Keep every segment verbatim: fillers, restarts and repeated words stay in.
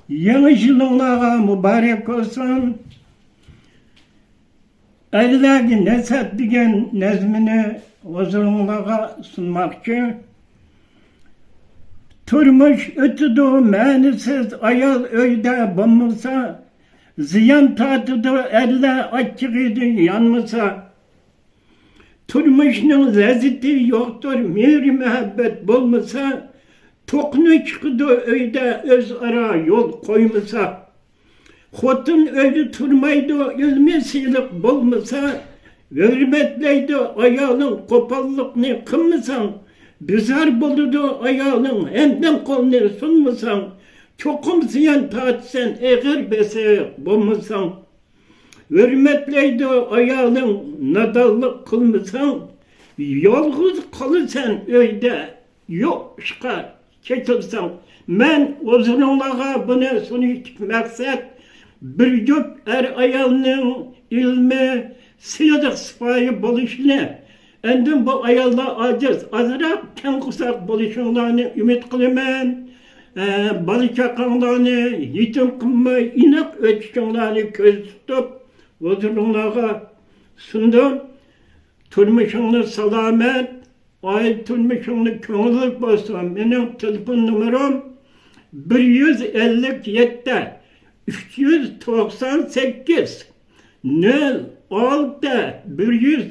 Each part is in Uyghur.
يېڭى يىلىڭلارغا مۇبارەك بولسۇن. ئەرلەرگە نەسىھەت دېگەن نەزمىنى ھۇزۇرۇڭلارغا سۇنماقچى. تۇرمۇش ئۆتىدۇ مەنىسىز، ئايال ئۆيدە بولمىسا، زىيان تارتىدۇ ئەرلەر ئاچچىقىدىن يانمىسا. تۇرمۇشنىڭ لەززىتى يوقتۇر، مېھرى-مۇھەببەت بولمىسا، توقۇنۇش چىقىدۇ ئۆيدە ئۆزئارا يول قويمىسا. خوتۇن ئۆيدە تۇرمايدۇ، ئىلمىي سىلىق بولمىسا، ھۆرمەتلەيدۇ ئايالىڭ، قوپاللىقنى قىلمىساڭ، بىزار بولىدۇ ئايالىڭ، ھەمدەم قولنى سۇنمىساڭ، چوقۇم زىيان تارتىسەن، ئېغىر بېسىق بولمىساڭ. ھۆرمەتلەيدۇ ئايالىڭ، نادانلىق قىلمىساڭ، يالغۇز قالىسەن ئۆيدە، يوق ئىشقا چېتىلساڭ. مەن ھۇزۇرۇڭلارغا بۇنى سۇنۇشتىكى مەقسەت، بىر جۈپ ئەر-ئايالنىڭ ئىلمىي، سىلىق-سىپايى بولۇشىنى، ئاندىن بۇ ئاياللار ئاجىز، ئازراق كەڭ قورساق بولۇشۇڭلارنى ئۈمىد قىلىمەن. ئە، بالا-چاقاڭلارنى يېتىم قىلماي، ئىناق ئۆتۈشۈڭلارنى كۆزدە تۇتۇپ، ھۇزۇرۇڭلارغا سۇندۇم. تۇرمۇشۇڭلار سالامەت، ئائىلە تۇرمۇشۇڭلار كۆڭۈللۈك بولسۇن. مېنىڭ تېلېفون نومۇرۇم بىر يۈز ئەللىك يەتتە، ئۈچ يۈز توقسان سەككىز، نۆل ئالتە، بىر يۈز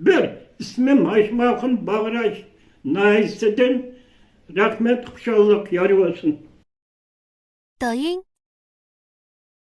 بىر. ئىسمىم ھاشىمئاخۇن، باغراش ناھىيەسىدىن. رەھمەت، خۇشاللىق يار بولسۇن. 抖音、